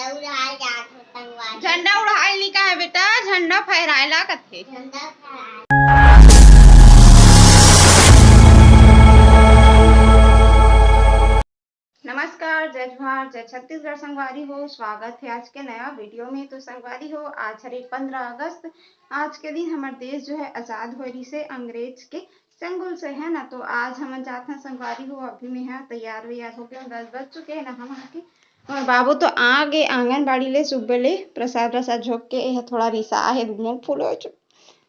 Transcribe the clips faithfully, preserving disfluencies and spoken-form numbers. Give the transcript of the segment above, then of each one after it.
उड़ाए जात हो संगवारी। झंडा उड़ाए नी का हे बेटा, झंडा फहराए ला कथे। झंडा फहराए। नमस्कार, जय जोहार, जय छत्तीसगढ़ संगवारी हो। स्वागत हे आज के नया video में। तो संगवारी हो, आज हरे पंद्रह अगस्त। आज के दिन हमर देश जो हे आजाद होए रिहिसे अंग्रेज के चंगुल से, है ना। तो आज हमन जात हन संगवारी हो, अभी मैं हा तैयार वैयार हो गए, दस बज चुके हैं ना हम आके। और बाबू तो आ गे आंगनबाड़ी ले, सुबह ले प्रसाद व्रसाद झोंक के, ये थोड़ा रिसा हे, मुंह फूलो चु-,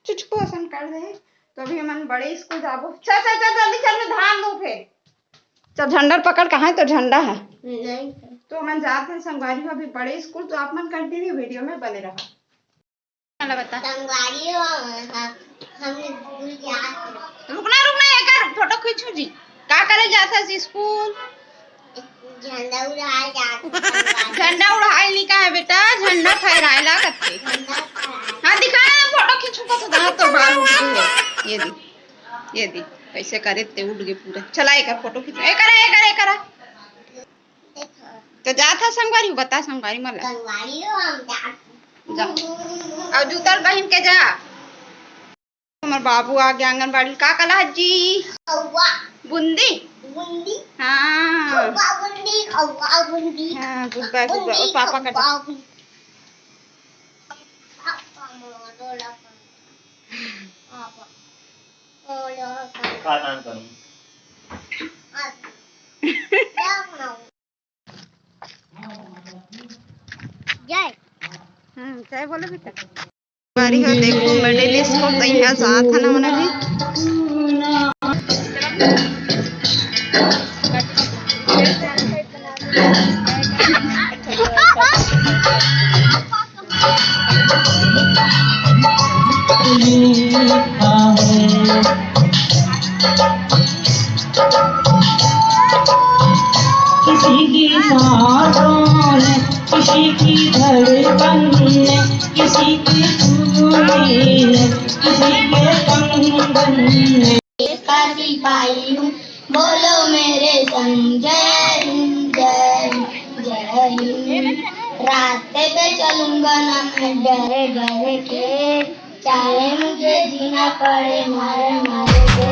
चुचको असन कर दे। तो अभी हमन बड़े स्कूल जाबो। चल, चल, चल, जल्दी चल, मैं धान दूं फिर। चल, झंडा पकड़, कहाँ है तो झंडा है? नहीं। तो हमन जात हन संगवारी हो अभी बड़े स्कूल, तो आप मन continue video में बने रहा। चला बता। संगवारी हो, हम, हम स्कूल जात हन। रुकना, रुकना, एकर फोटो खींचू जी। का करे जात हस स्कूल? झंडा उड़ाए जात हन संगवारी। झंडा उड़ाए नी का हे बेटा, झंडा फहराए ला कथे। झंडा फहराए। हाँ, दिखा ना, फोटो खींचू का तो दांत तो बाल उठ गए। ये दे, ये दे, कैसे करे ते उठ गए पूरा। चला एकर फोटो खींच, ए करा, ए करा, ए करा। तो जात हस संगवारी, बता संगवारी मन ला। संगवारी हो, हम जात हन। जा। अउ जूता पहन के जा। हमर बाबू आ गे आंगनबाड़ी। का कला जी? खौवा। बूंदी? बूंदी। हाँ। खौवा बूंदी, खौवा बूंदी। हाँ, good boy, good boy। Boondi, और पापा का खौवा बूंदी। पापा मोरो ला। पापा। मोरो ला। का काम करूं? जय। हम्म, जय बोलो बेटा। बारी हो, देखो, मिडिल स्कूल तो यहाँ जात है ना, उन्हें भी। किसी की सांसों में, किसी की धड़कन में, किसी की धूली में, किसी के कंगन में। देश का सिपाही हूँ, बोलो मेरे संग, जय हिंद, जय हिंद, जय हिंद। रास्ते पे चलूंगा ना मैं डरे डरे के, चाहे मुझे जीना पड़े मारे मारे के।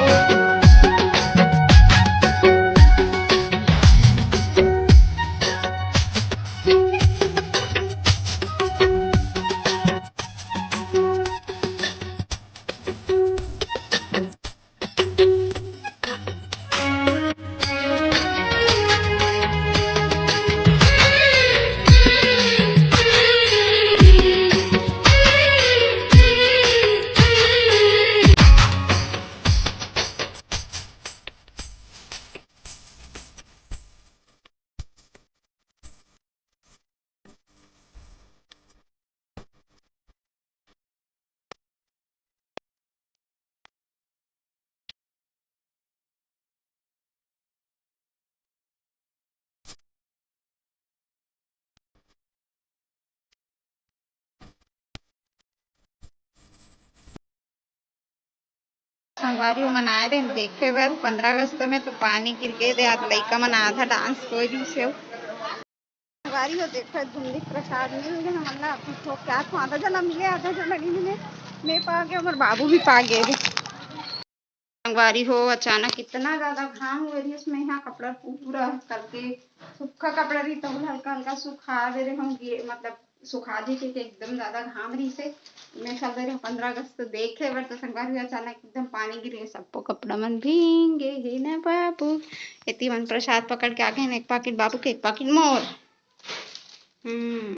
संगवारी हो, मन आए रहे देखे बर, पंद्रह अगस्त में तो पानी गिर गए दे, आज लइका मन आधा डांस कोई रही से। संगवारी हो, देखो, बूंदी प्रसाद मिल गए हमन ला। अभी तो क्या तो आधा जना मिले, आधा जना नहीं मिले। मैं पा गए, हमर बाबू भी पा गए रे। संगवारी हो, अचानक इतना ज्यादा घाम हुए रही, उसमें यहाँ कपड़ा पूरा करके सूखा कपड़ा रही, तो हल्का हल्का सुखा दे रहे होंगे, मतलब सुखा दी, क्योंकि एकदम ज्यादा घाम रही से। मैं चल दे रहे पंद्रह अगस्त देखे बर, तो संगवारी हो, अचानक एकदम पानी गिर गए, सबको कपड़ा मन भींगे हे ना बाबू। इतनी मन प्रसाद पकड़ के आ गए, एक पाकिट बाबू के, एक पाकिट मोर। हम्म,